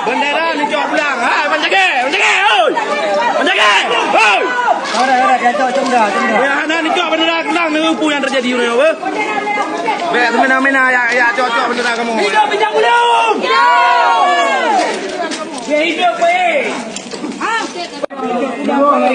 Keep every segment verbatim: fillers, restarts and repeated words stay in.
Bendera neucok pulang. Hai, Bang Jaga, Bang Jaga, oi. Bang Jaga, oi. Ora, ora, kacau, cemda, cemda. Ya, hana neucok bendera pulang, neu peue nyang teujadi uroe nyoe, beh. Bek semena-mena ya, ya cok-cok bendera kamoe. Hidup Bintang Bulu! Hidup! Ya, hidup, weh! Nyoe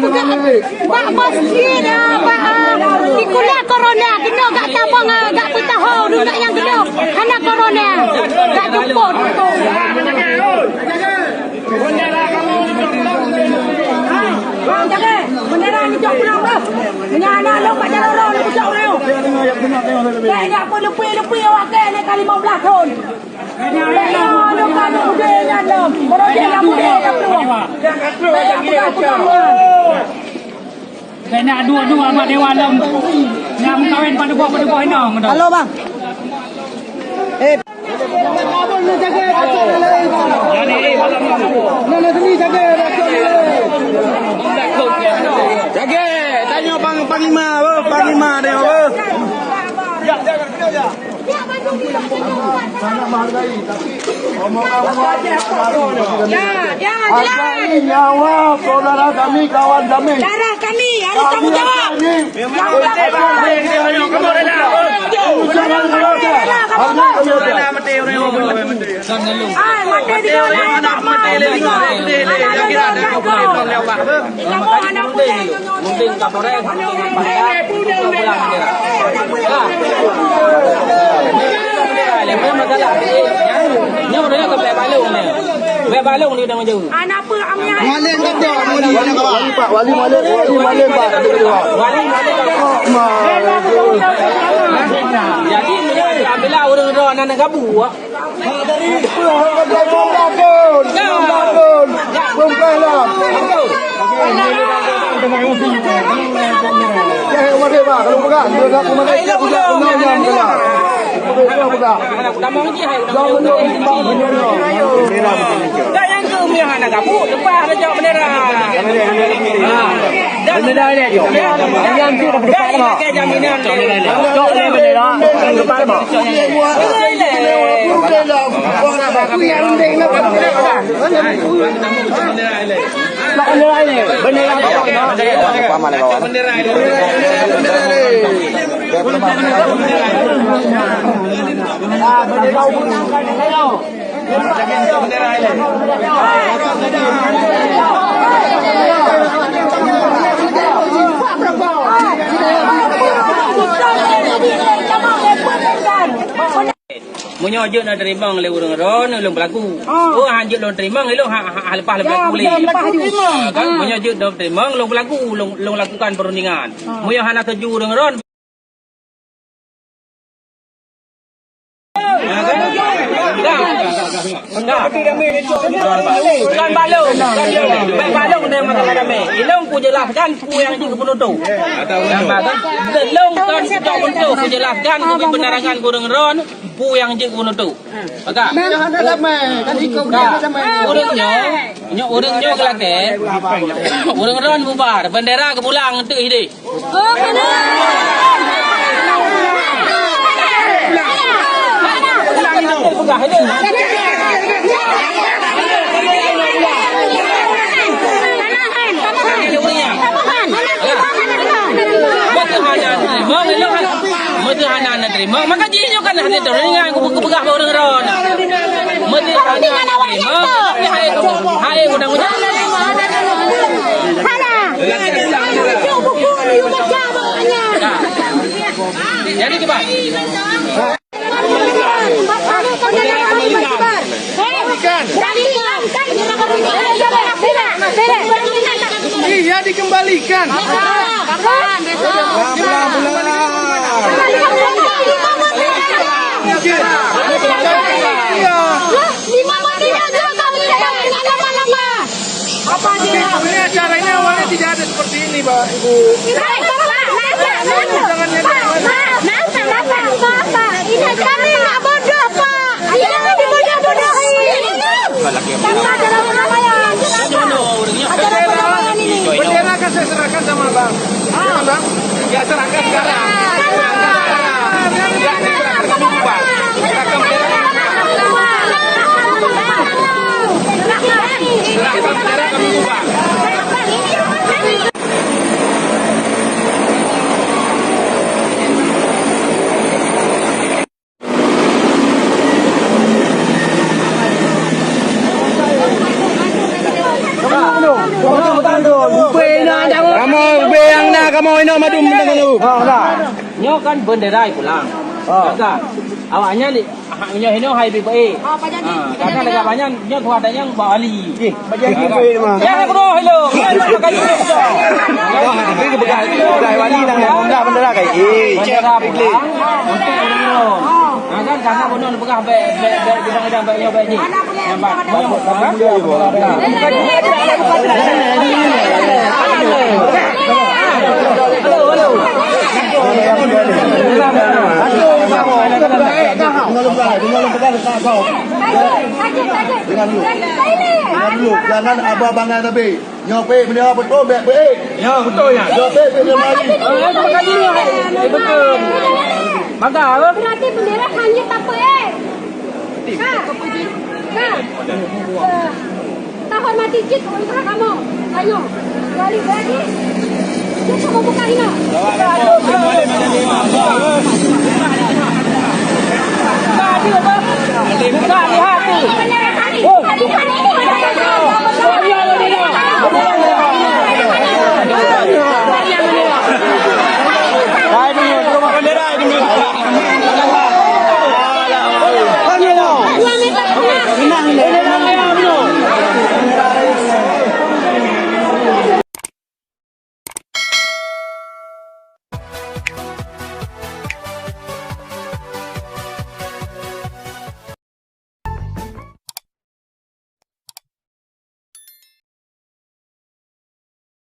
peugah bak masjid, ah, bak, ah, sikula corona, keunoe gak tabong, ah, gak peutaho, duek nyang keunoe hana corona, gak jumpa. Bang, jaga bendera ni, cok pulang, bang. Meunyo hana lom bak jalan raya, ni cok raya. Kayak nyak pun leupie-leupie awak ke ni ka lima belas thon. Kena dua-dua bak dewan lom. Nyang kawin pada buah, pada buah inong tu. Halo, bang. Eh. Jaga, tanyoe pang-, panglima, oh, panglima dia, oh. Sangat menghargai, tapi omongan awak hargai nyawa saudara kami, kawan kami. Darah kami harus tanggung jawab. Kami ini hargai kami. Hargai kami. Ai, maté di dalam anak mati. Mungkin Kapolres, mungkin Kapolres pulang bendera. Nah. Bendera, lé, bukan masalah. Nyoe udah ke bek balong ni. Bek balong ni udah menjauh. Anak apa, Amiah? Malem tak ada, Mudi, anak awak. Wali, Pak, wali malem, wali malem, Pak. Wali malem. Jadi, bila ureueng droe aneuk gabu, Bendera ilèe jok. Ayam tu dah berdepan dah. Cok lé bendera, depan dah. Meunyoe jeuet na teurimong lé ureuëng droe, ulôn peulaku. Oh, han jeuet lôn teurimong, ilôn ha, ha, ha leupah lôn peulaku lé. Ha, kan? Meunyoe jeuet na teurimong, lôn peulaku, lôn, lôn lakukan perundingan. Meunyoe hana setuju ureuëng droe, ha, kan? Kan? Kan? Bukan balong, bukan balong. Baik balong dia mengatakan damai. Ilôn kujelaskan peue nyang jeuet keu peunutôh. Nampak kan? Ilôn kan cok peunutôh, kujelaskan keu penerangan ureuëng droe. Peue nyang jeuet keu peunutôh. Maka, ureuëng nyoe, nyoe ureuëng nyoe geulakée, ureuëng droe bubar, bendera geupulang teuk hideh. Meunyoe hana neuteurimong, ilôn hana, meunyoe hana neuteurimong, maka jih nyoe kan hana teurimong, kupeugah bak ureuëng droe. Meunyoe hana neuteurimong, hai, hai, undang-undang. Hana. Jadi kiban. Iya, dikembalikan. Iya. Apa sih? Sebenarnya acara ini awalnya tidak ada seperti ini, Pak, Ibu. Ini kami nggak bodoh, Pak. Ini kami dibodoh-bodohi. Tanpa acara perdamaian. Acara perdamaian ini. Bendera kan saya serahkan sama Abang. Abang, ya serahkan sekarang. Serahkan sekarang. Serahkan bendera kami ubah. Serahkan bendera kami ubah. Kamoe ubé nyang na, kamoe inoe madum teuh. Nyoe kan bendera pulang. Maka awaknyan, ah, nyoe hinoe hai beubaih. Ah, karena lagak banyak nyoe tuha tanyong bak wali. Bagi lagi baik mah. Ya, bro, hello. Ya, ya, pakai dulu. Wah, tapi kepegang, kepegang wali dah, ya, bendera kai. Eh, cek. Bendera pulang untuk ureueng. Ha, kan, karena bunoe peugah bèk, bèk, bèk, bidang-bidang bèk nyoe, bèk jih. Nampak? Halo, halo. Dengan dulu. Dengan dulu. Jangan abang-abang tapi. Nyoe pih bendera beutôi, bèk pih. Ya, beutôi, ya. Nyoe pih bendera mari. Eh, makan dulu, eh. Eh, beutôi. Makan, apa? Berarti bendera hanya tapeuék. Ka. Ka. Eh, tahormati cit ulôn peugah kamoe. Tanyoe. Wali berarti. Cit kamoe buka hina.